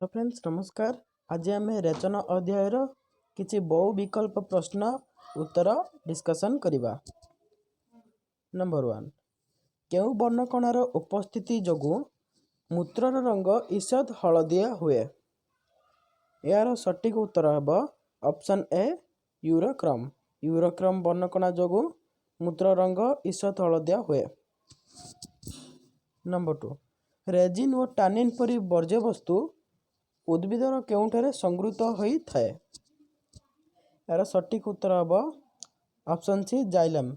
Friends, ନମସ୍କାର। ଆଜି ଆମେ ରେଚନ ଅଧ୍ୟାୟର କିଛି ବହୁ ବିକଳ୍ପ ପ୍ରଶ୍ନ ଉତ୍ତର ଡିସ୍କସନ୍ କରିବା। ନମ୍ବର 1, କେଉଁ ବର୍ଣ୍ଣକଣାର ଉପସ୍ଥିତି ଯୋଗୁଁ ମୂତ୍ରର ରଙ୍ଗ ଈଷଦ୍ ହଳଦିଆ ହୁଏ? ଏହାର ସଠିକ୍ ଉତ୍ତର ହେବ ଅପସନ୍ ଏ, ୟୁରୋକ୍ରମ୍। ୟୁରୋକ୍ରମ୍ ବର୍ଣ୍ଣକଣା ଯୋଗୁଁ ମୂତ୍ର ରଙ୍ଗ ଈଷଦ୍ ହଳଦିଆ ହୁଏ। ନମ୍ବର 2, ରେଜିନ୍ ଓ ଟାନିନ୍ ପରି ବର୍ଜ୍ୟବସ୍ତୁ ଉଦ୍ଭିଦର କେଉଁଠାରେ ସଂଗୃହୀତ ହୋଇଥାଏ? ଏହାର ସଠିକ୍ ଉତ୍ତର ହେବ ଅପସନ୍ ସି, ଜାଇଲେମ୍।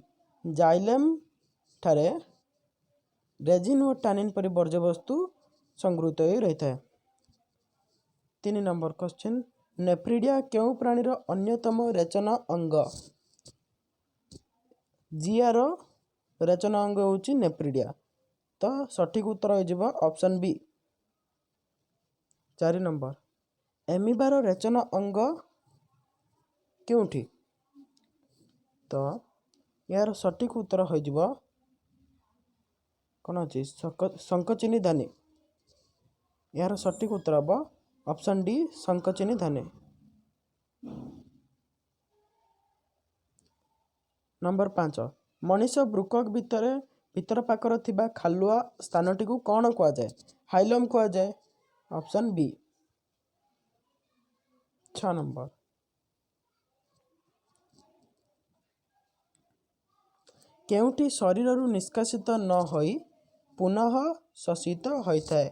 ଜାଇଲେମ୍ ଠାରେ ରେଜିନ୍ ଓ ଟାନିନ୍ ପରି ବର୍ଜ୍ୟବସ୍ତୁ ସଂଗୃହୀତ ହୋଇ ରହିଥାଏ। 3 ନମ୍ବର କ୍ୱେଶ୍ଚିନ୍, ନେଫ୍ରିଡ଼ିଆ କେଉଁ ପ୍ରାଣୀର ଅନ୍ୟତମ ରେଚନ ଅଙ୍ଗ? ଜିଆର ରେଚନ ଅଙ୍ଗ ହେଉଛି ନେଫ୍ରିଡ଼ିଆ। ତ ସଠିକ୍ ଉତ୍ତର ହୋଇଯିବ ଅପସନ୍ ବି। 4 ନମ୍ବର, ଏମିବାର ରେଚନ ଅଙ୍ଗ କେଉଁଠି? ତ ଏହାର ସଠିକ୍ ଉତ୍ତର ହୋଇଯିବ କ'ଣ ଅଛି, ଶଙ୍କଚିନି ଧାନୀ। ଏହାର ସଠିକ୍ ଉତ୍ତର ହେବ ଅପସନ୍ ଡି, ଶଙ୍କଚିନି ଧାନୀ। ନମ୍ବର 5, ମଣିଷ ବୃକକ୍ ଭିତର ପାଖରେ ଥିବା ଖାଲୁଆ ସ୍ଥାନଟିକୁ କ'ଣ କୁହାଯାଏ? ହାଇଲମ୍ କୁହାଯାଏ, ଅପସନ୍ ବି। 6 ନମ୍ବର, କେଉଁଟି ଶରୀରରୁ ନିଷ୍କାସିତ ନ ହୋଇ ପୁନଃ ଶୋଷିତ ହୋଇଥାଏ?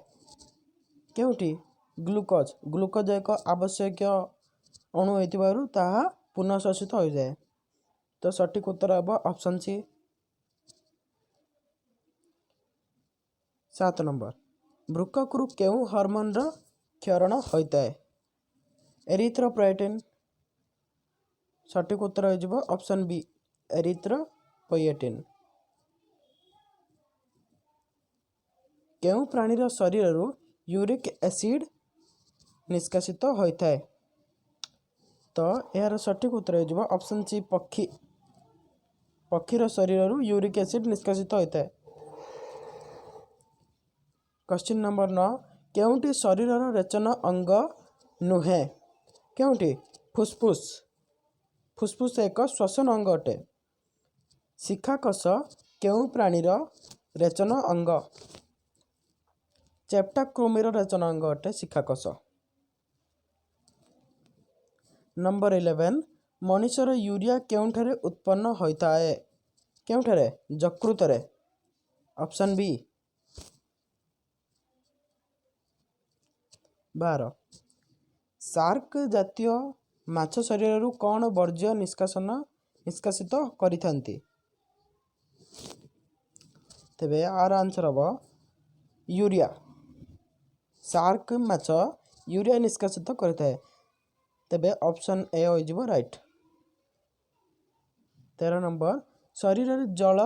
କେଉଁଟି? ଗ୍ଲୁକୋଜ୍। ଗ୍ଲୁକୋଜ୍ ଏକ ଆବଶ୍ୟକୀୟ ଅଣୁ ହୋଇଥିବାରୁ ତାହା ପୁନଃ ଶୋଷିତ ହୋଇଯାଏ। ତ ସଠିକ୍ ଉତ୍ତର ହେବ ଅପସନ୍ ସି। 7 ନମ୍ବର, ବୃକକରୁ କେଉଁ ହରମୋନ୍ର କ୍ଷରଣ ହୋଇଥାଏ? ଏରିଥ୍ରୋପଏଟିନ୍। ସଠିକ୍ ଉତ୍ତର ହୋଇଯିବ ଅପସନ୍ ବି, ଏରିଥ୍ରୋପଏଟିନ୍। କେଉଁ ପ୍ରାଣୀର ଶରୀରରୁ ୟୁରିକ୍ ଏସିଡ୍ ନିଷ୍କାସିତ ହୋଇଥାଏ? ତ ଏହାର ସଠିକ୍ ଉତ୍ତର ହୋଇଯିବ ଅପସନ୍ ସି, ପକ୍ଷୀ। ପକ୍ଷୀର ଶରୀରରୁ ୟୁରିକ୍ ଏସିଡ୍ ନିଷ୍କାସିତ ହୋଇଥାଏ। କ୍ୱେଶ୍ଚିନ୍ ନମ୍ବର 9, କେଉଁଟି ଶରୀରର ରେଚନ ଅଙ୍ଗ ନୁହେଁ? କେଉଁଟି? ଫୁସଫୁସ। ଫୁସଫୁସ ଏକ ଶ୍ୱସନ ଅଙ୍ଗ ଅଟେ। ଶିଖାକୋଷ କେଉଁ ପ୍ରାଣୀର ରେଚନ ଅଙ୍ଗ? ଚେପ୍ଟା କୃମିର ରେଚନ ଅଙ୍ଗ ଅଟେ ଶିଖାକୋଷ। ନମ୍ବର 11, ମଣିଷର ୟୁରିଆ କେଉଁଠାରେ ଉତ୍ପନ୍ନ ହୋଇଥାଏ? କେଉଁଠାରେ? ଯକୃତରେ, ଅପସନ୍ ବି। 12, ସାର୍କ ଜାତୀୟ ମାଛ ଶରୀରରୁ କ'ଣ ବର୍ଜ୍ୟ ନିଷ୍କାସିତ କରିଥାନ୍ତି? ତେବେ ଆର ଆନ୍ସର ହେବ ୟୁରିଆ। ସାର୍କ ମାଛ ୟୁରିଆ ନିଷ୍କାସିତ କରିଥାଏ। ତେବେ ଅପସନ୍ ଏ ହୋଇଯିବ ରାଇଟ୍। 13 ନମ୍ବର, ଶରୀରରେ ଜଳ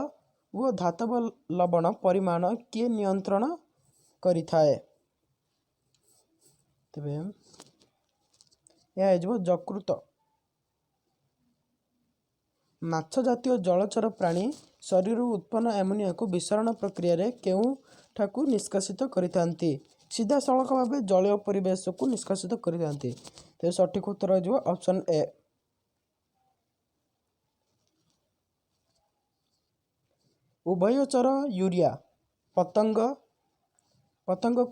ଓ ଧାତବ ଲବଣ ପରିମାଣ କିଏ ନିୟନ୍ତ୍ରଣ କରିଥାଏ? ତେବେ ଏହା ହେଇଯିବ ଯକୃତ। ମାଛ ଜାତୀୟ ଜଳଚର ପ୍ରାଣୀ ଶରୀରରୁ ଉତ୍ପନ୍ନ ଆମୋନିଆକୁ ବିସରଣ ପ୍ରକ୍ରିୟାରେ କେଉଁଠାକୁ ନିଷ୍କାସିତ କରିଥାନ୍ତି? ସିଧାସଳଖ ଭାବେ ଜଳୀୟ ପରିବେଶକୁ ନିଷ୍କାସିତ କରିଥାନ୍ତି। ତେବେ ସଠିକ୍ ଉତ୍ତର ହୋଇଯିବ ଅପସନ୍ ଏ। ଉଭୟଚର ୟୁରିଆ ପତଙ୍ଗ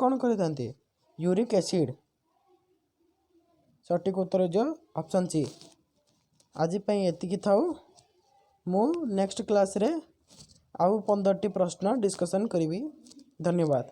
କ'ଣ କରିଥାନ୍ତି? Uric acid. ସଠିକ୍ ଉତ୍ତର ହୋଇଯିବ ଅପସନ୍ ସି। ଆଜି ପାଇଁ ଏତିକି ଥାଉ। ମୁଁ ନେକ୍ସଟ କ୍ଲାସ୍ରେ ଆଉ 15ଟି ପ୍ରଶ୍ନ ଡିସ୍କସନ୍ କରିବି। ଧନ୍ୟବାଦ।